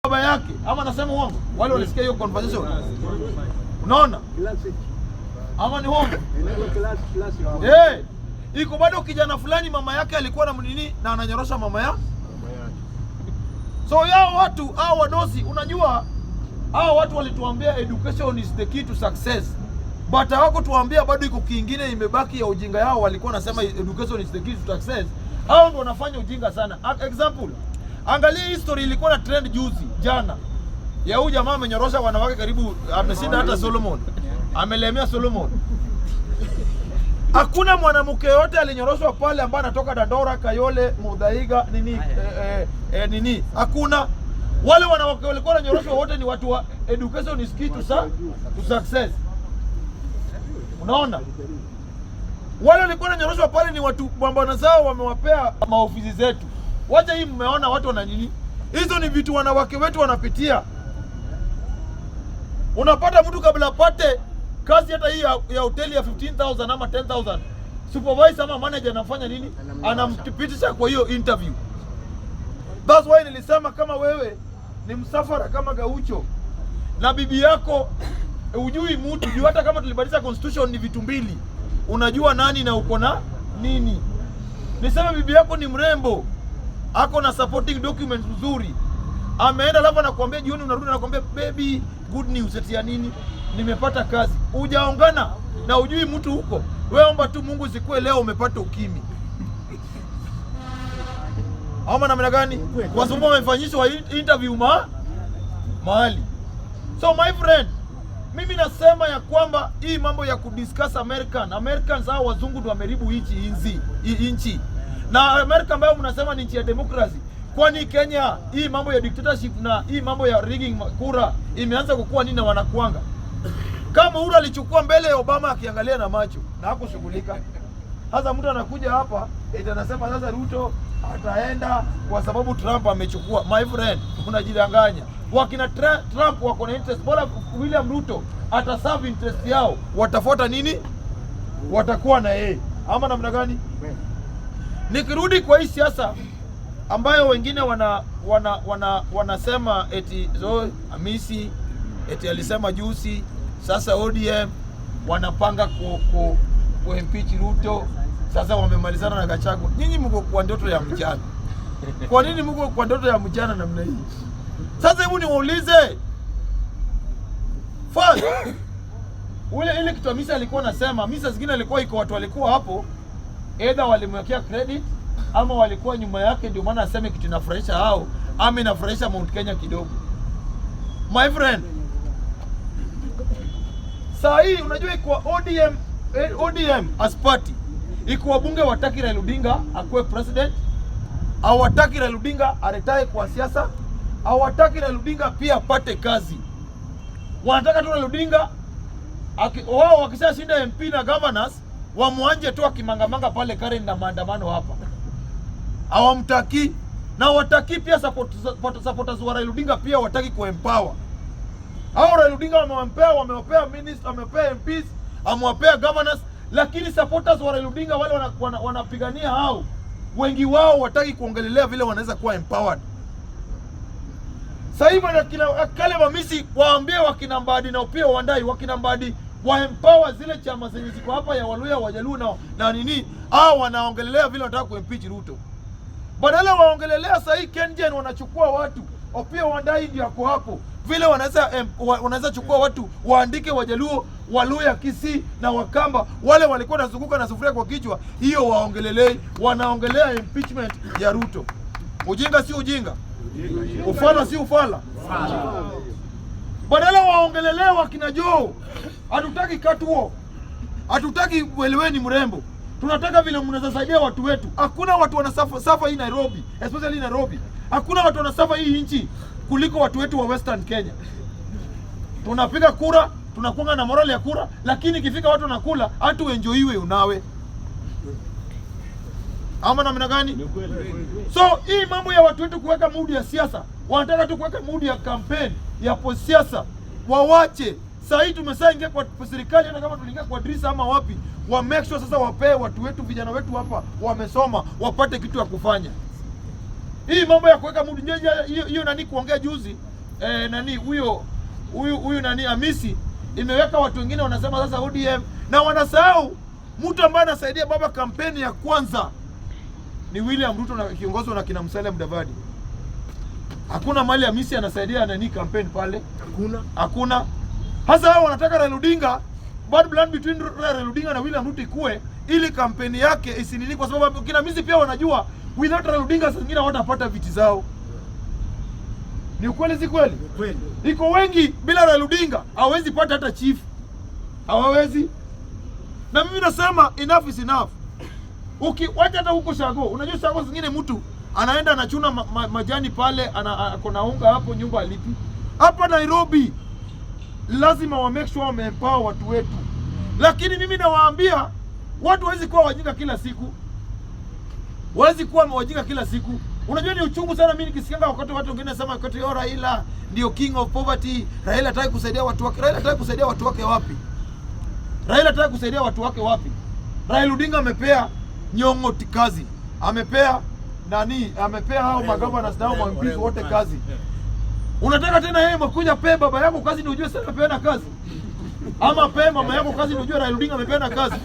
Baba yake, ama nasema uongo? Wale walisikia hiyo conversation, unaona ama ni uongo? Eh, iko bado kijana fulani mama yake alikuwa na nini na ananyorosha mama ya. So yao watu hao wadosi, unajua hao watu walituambia education is the key to success, but hawakutuambia bado iko kingine imebaki ya ujinga yao. Walikuwa nasema education is the key to success. Hao ndio wanafanya ujinga sana. Example, angalia history ilikuwa na trend juzi jana ya huyu jamaa amenyorosha wanawake karibu, ameshinda hata Solomon, amelemea Solomon. Hakuna mwanamke yote alinyoroshwa pale ambaye anatoka Dandora, Kayole, Muthaiga, nini, nini, hakuna. Wale wanawake walikuwa wananyoroshwa wote ni watu wa education is key to success. Unaona, wale walikuwa wananyoroshwa pale ni watu bwana zao wamewapea maofisi zetu. Wacha hii, mmeona watu wana nini? Hizo ni vitu wanawake wetu wanapitia. Unapata mtu kabla apate kazi hata hii ya hoteli ya 15,000 ama 10,000, supervisor ama manager anafanya nini? Anampitisha kwa hiyo interview. That's why nilisema kama wewe ni msafara kama Gaucho na bibi yako hujui mtu juu, hata kama tulibadilisha constitution ni vitu mbili, unajua nani na uko na nini. Niseme bibi yako ni mrembo, ako na supporting documents mzuri, ameenda alafu anakuambia jioni, unarudi anakuambia, "Baby, good news." Eti ya nini? "Nimepata kazi." Hujaongana na ujui mtu huko, wewe omba tu Mungu sikuwe leo umepata ukimwi ama namna gani? Kwa sababu wamefanyishwa interview mahali. So my friend, mimi nasema ya kwamba hii mambo ya kudiscuss Americans, hao wazungu ndio wameharibu hii nchi. Na America ambayo mnasema ni nchi ya democracy, kwani Kenya hii mambo ya dictatorship na hii mambo ya rigging kura imeanza kukua nini na wanakuanga? Kama Uhuru alichukua mbele ya Obama akiangalia na macho na hakushughulika. Sasa mtu anakuja hapa eti anasema sasa Ruto ataenda kwa sababu Trump amechukua. My friend, unajidanganya. Wakina Trump wako na interest, bora William Ruto ataserve interest yao, watafuata nini? Watakuwa na yeye ama namna gani? Nikirudi kwa hii siasa ambayo wengine wana wanasema eti so, Hamisi eti alisema juzi, sasa ODM wanapanga ku impeach Ruto. Sasa wamemalizana na Gachagua. Nyinyi mko kwa ndoto ya mchana. Kwa nini mko kwa ndoto ya mchana namna hii? Sasa hebu niwaulize first, ule ile kitu Hamisi alikuwa anasema, misa zingine alikuwa iko watu walikuwa hapo, either walimwekea credit ama walikuwa nyuma yake, ndio maana aseme kitu inafurahisha hao ama inafurahisha Mount Kenya kidogo. My friend, saa hii unajua iko ODM, ODM as party iko wabunge wataki Raila Odinga akuwe president, hawataki Raila Odinga aretire kwa siasa, hawataki Raila Odinga pia apate kazi. Wanataka tu Raila Odinga wao wakishashinda MP na governors wamwanje tu akimangamanga pale Karen na maandamano hapa. Hawamtaki na wataki pia supporters wa Raila Odinga pia wataki kuempower. Hao Raila Odinga wamewapea minister, wamewapea MPs, amewapea governors, lakini supporters wa Raila Odinga wale wanapigania hao wengi wao wataki kuongelelea vile wanaweza kuwa empowered. Sasa hivi wakina Caleb Amisi waambie wakina Mbadi na pia Wandayi, wakina Mbadi wa empower zile chama zenye ziko hapa ya Waluya, Wajaluo na nini, hao wanaongelelea vile wanataka kuimpeach Ruto. Badala waongelelea sasa hii KenGen wanachukua watu, Opiyo Wandayi ndio ako hapo, vile wanaweza chukua watu waandike Wajaluo, Waluya, Kisii na Wakamba, wale walikuwa wanazunguka na sufuria kwa kichwa, hiyo waongelelei, wanaongelea impeachment ya Ruto. Ujinga si ujinga? Ufala si ufala? Badala waongelelea wakina Joe, hatutaki katuo, hatutaki weleweni mrembo, tunataka vile mnaweza saidia watu wetu. Hakuna watu wanasuffer suffer hii Nairobi, especially Nairobi, hakuna watu wanasuffer hii nchi kuliko watu wetu wa Western Kenya. Tunapiga kura, tunakuanga na morali ya kura, lakini ikifika watu wanakula, hatu enjoyiwe unawe ama namna gani? So hii mambo ya watu wetu kuweka mood ya siasa, wanataka tu kuweka mood ya campaign ya siasa, wawache. Saa hii tumeshaingia kwa serikali, hata kama tuliingia kwa dirisha ama wapi, wa make sure sasa wapee watu wetu, vijana wetu hapa wamesoma, wapate kitu ya kufanya. Hii mambo ya kuweka mood hiyo hiyo nani kuongea juzi nani huyo huyu huyu nani Hamisi imeweka watu wengine wanasema sasa ODM, na wanasahau mtu ambaye anasaidia baba kampeni ya kwanza ni William Ruto na kiongozwa na kina Musalia Mudavadi. Hakuna mali Hamisi anasaidia nani kampeni pale, Hakuna. Hakuna. Hasa hao wanataka Raila Odinga, bad blood between Raila Odinga na William Ruto ikue ili kampeni yake isinini, kwa sababu kina Hamisi pia wanajua without Raila Odinga saa zingine hawatapata viti zao. Ni ukweli, si kweli? Kweli. Iko wengi bila Raila Odinga hawawezi pata hata chief, hawawezi. Na mimi nasema enough is enough. Ukiwacha hata huko Shago, unajua Shago zingine mtu anaenda anachuna majani pale, ako na unga hapo, nyumba alipi. Hapa Nairobi lazima wa make sure wameempower watu wetu, lakini mimi nawaambia watu hawezi kuwa wajinga kila siku, hawezi kuwa wajinga kila siku. Unajua ni uchungu sana mimi nikisikianga wakati watu wengine nasema wakati yo Raila ndio king of poverty, Raila hataki kusaidia watu wake. Raila hataki kusaidia watu wake wapi? Raila hataki kusaidia watu wake wapi? Raila Odinga amepea Nyong'o kazi, amepea nani, amepea hao magavana na hao ma wote kazi. Unataka tena yeye makuja pe baba yako kazi ndio ujue sasa amepeana kazi? Ama pe mama yako kazi ndio ujue Raila Odinga amepeana kazi?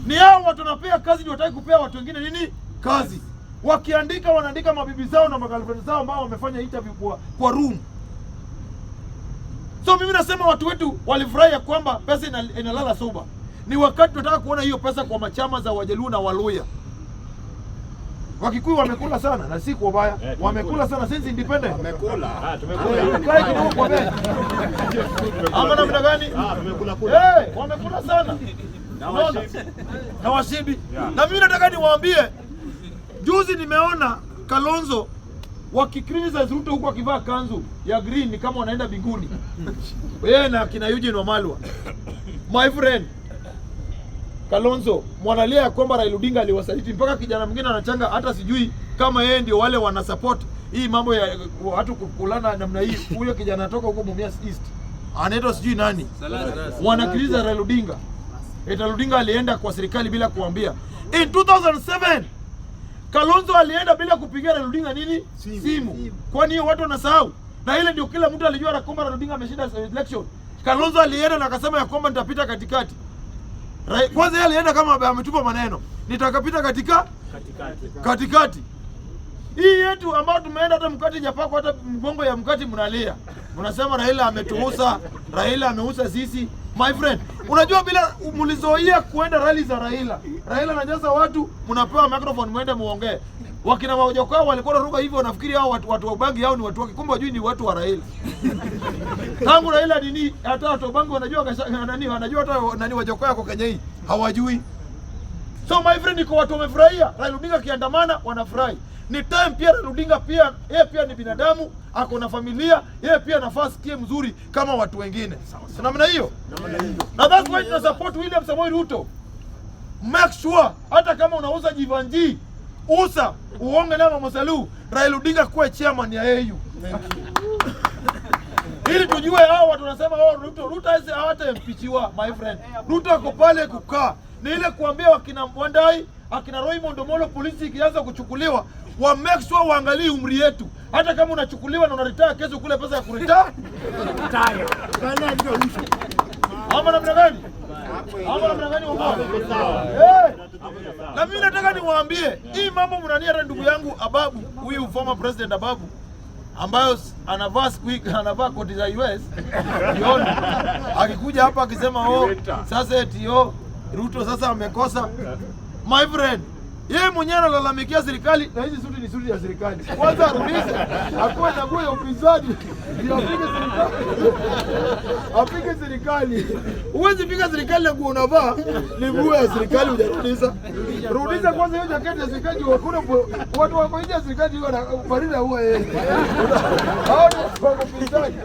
Ni hao watu wanapea kazi ndio wataki kupea watu wengine nini kazi. Wakiandika wanaandika mabibi zao na magirlfriend zao ambao wamefanya interview kwa room. So mimi nasema watu wetu walifurahi ya kwamba pesa inalala soba. Ni wakati tunataka kuona hiyo pesa kwa machama za Wajaluo na Waluya. Wakikuyu wamekula sana na si kwa ubaya, wamekula sana since independent. Wamekula. Ah, tumekula. Kae kidogo kwa bench. Ama namna gani? Ah, tumekula kula. Eh, wamekula sana. Na Unaona? washibi. Na washibi. Yeah. Na mimi nataka niwaambie, juzi nimeona Kalonzo wakicriticize Ruto huku akivaa kanzu ya green ni kama wanaenda binguni. Yeye na kina Eugene Wamalwa. My friend Kalonzo mwanalia ya kwamba Raila Odinga aliwasaliti mpaka kijana mwingine anachanga hata sijui kama yeye ndio wale wana support hii mambo ya watu kukulana namna hii. Huyo kijana anatoka huko Mumias East, anaitwa sijui nani, wanakiliza Raila Odinga. Eti Raila Odinga alienda kwa serikali bila kuambia. In 2007 Kalonzo alienda bila kupigia Raila Odinga nini simu. Kwani hiyo watu wanasahau? Na ile ndio kila mtu alijua kwamba Raila Odinga ameshinda election. Kalonzo alienda na akasema ya kwamba nitapita katikati. Kwanza yeye alienda kama ametupa maneno, nitakapita Katikati. Katikati. Hii yetu ambayo tumeenda hata mkate japako hata mgongo ya mkate mnalia. Mnasema Raila ametuuza, Raila ameuza sisi. My friend, unajua bila mlizoea kuenda rally za Raila. Raila anajaza watu, mnapewa microphone muende muongee. Wakina Wajackoyah walikuwa wanaruka hivyo wanafikiri hao watu wa Ubangi hao ni watu wake, kumbe wajui ni watu wa Raila. Tangu Raila nini hata watu wa Ubangi wanajua nani wanajua hata nani Wajackoyah kwa Kenya hii hawajui. So my friend, iko watu wamefurahia Raila Odinga akiandamana wanafurahi. Ni time pia Raila Odinga pia yeye pia ni binadamu, ako na familia, yeye pia nafaa sikie mzuri kama watu wengine. Si namna hiyo? Na that's why tuna support William Samoei Ruto. Make sure hata kama unauza Jeevanjee, usa uonge na Mama Salu, Raila Odinga kuwe chairman ya AU. Ili tujue hao watu wanasema oh, Ruto Ruto hawezi hata impeachiwa my friend. Ruto ako pale kukaa. Ni ile kuambia wakina Wandayi, akina Raymond Omolo, polisi ikianza kuchukuliwa wa make sure waangalie umri yetu. Hata kama unachukuliwa na unaretire kesho kule pesa ya kuretire. Ama namna gani? Ama namna gani Omolo? Eh. Na mimi nataka niwaambie hii mambo mnania hata ndugu yangu Ababu, huyu former president Ababu ambayo anavaa siku hii anavaa koti za US jioni, akikuja hapa akisema oh, sasa eti oh, Ruto sasa amekosa. My friend, yeye mwenyewe analalamikia serikali na hizi suti ni suti ya serikali. Kwanza arudishe, akuwe na nguo ya upinzani ndio apige serikali. Apige serikali. Huwezi piga serikali na nguo unavaa ni nguo ya serikali hujarudisha. Rudisha kwanza hiyo jaketi ya serikali juu hakuna watu wako nje ya serikali wana Farida huwa yeye. Hao ni wako upinzani.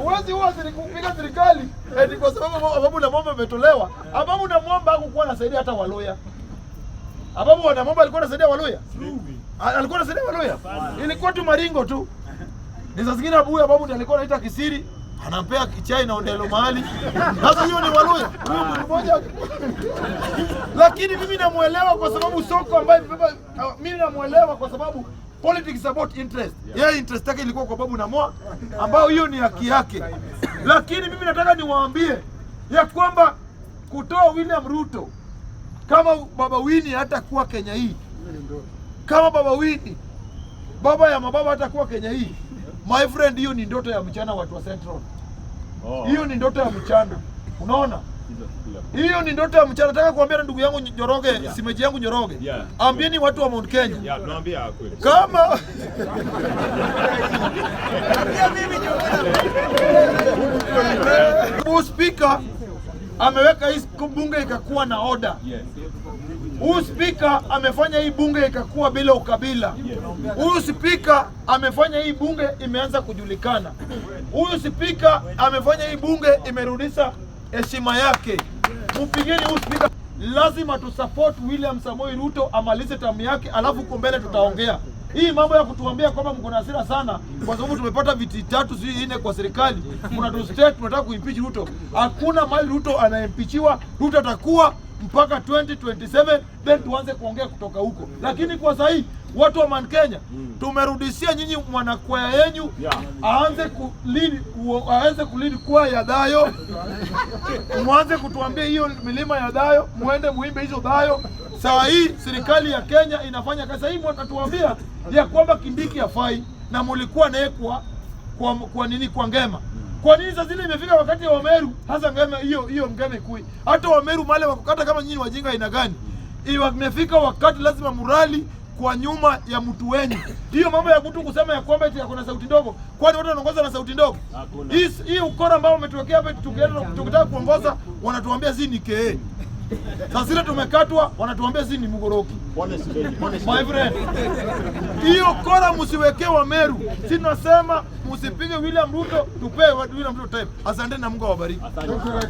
Huwezi huwa kupiga serikali eti kwa sababu Ababu Namwamba ametolewa. Ababu Namwamba hakukuwa anasaidia hata Waluya. Ababu Namwamba alikuwa anasaidia Waluya? Alikuwa anasaidia Waluya? Ilikuwa tu maringo tu. Ni saa zingine huyu Ababu ndiye alikuwa anaita Kisiri, anampea chai na ondelo mahali. Sasa hiyo ni Waluya. Huyo mtu mmoja. Lakini mimi namuelewa kwa sababu soko ambayo imebeba, mimi namuelewa kwa sababu Politics is about interest. Yeye interest yake ilikuwa kwa Babu na Mwa, ambao hiyo ni haki yake. Lakini mimi nataka niwaambie ya kwamba kutoa William Ruto kama Baba Winnie hatakuwa Kenya hii, kama Baba Winnie baba ya mababa hatakuwa Kenya hii, my friend, hiyo ni ndoto ya mchana, watu wa Central. Hiyo ni ndoto ya mchana, unaona? Hiyo ni ndoto ya mchana. Nataka kuambia na ndugu yangu Njoroge, shemeji yangu Njoroge, ambieni watu wa Mount Kenya Yeah, tunaambia kweli. Kama huyu spika ameweka hii bunge ikakuwa na order. Huyu spika amefanya hii bunge ikakuwa bila ukabila. Huyu spika amefanya hii bunge imeanza kujulikana. Huyu spika amefanya hii bunge imerudisha heshima yake. Mpigeni huyu spika. Lazima tusupport William Samoei Ruto amalize term yake, alafu huko mbele tutaongea. Hii mambo ya kutuambia kwamba mko na hasira sana kwa sababu tumepata viti tatu sijui nne kwa serikali, mna tu state tunataka kuimpeach Ruto. Hakuna mahali Ruto anaimpeachiwa. Ruto atakuwa mpaka 2027, then tuanze kuongea kutoka huko. Lakini kwa sahii watu wa Mount Kenya, tumerudishia nyinyi mwanakwaya yenyu aanze kulead kwaya ya Dayo, mwanze kutuambia hiyo milima ya Dayo, muende muimbe hizo Dayo. Saa hii serikali ya Kenya inafanya kazi. Saa hii mnatuambia ya kwamba Kindiki hafai na mulikuwa naye kwa nini, kwa Ngema. Kwa nini sasa zile imefika wakati ya Wameru, hasa Ngema hiyo hiyo Ngema ikui. Hata Wameru male wakukata kama nyinyi wajinga aina gani? Imefika wakati lazima murally kwa nyuma ya mtu wenyu. Hiyo mambo ya mtu kusema ya kwamba eti ako na sauti ndogo, kwani watu wanaongoza na sauti ndogo? Hakuna. Hii ukora ambao umetuwekea hapa, tukienda tukitaka kuongoza wanatuambia zi ni KA. Sasa zile tumekatwa wanatuambia zi ni mugoroki. Pole shemeji, pole My shemeji. friend, hiyo kora msiwekee wa Meru. Si tunasema msipige William Ruto, tupee William Ruto time. Asante na Mungu awabariki. Asante.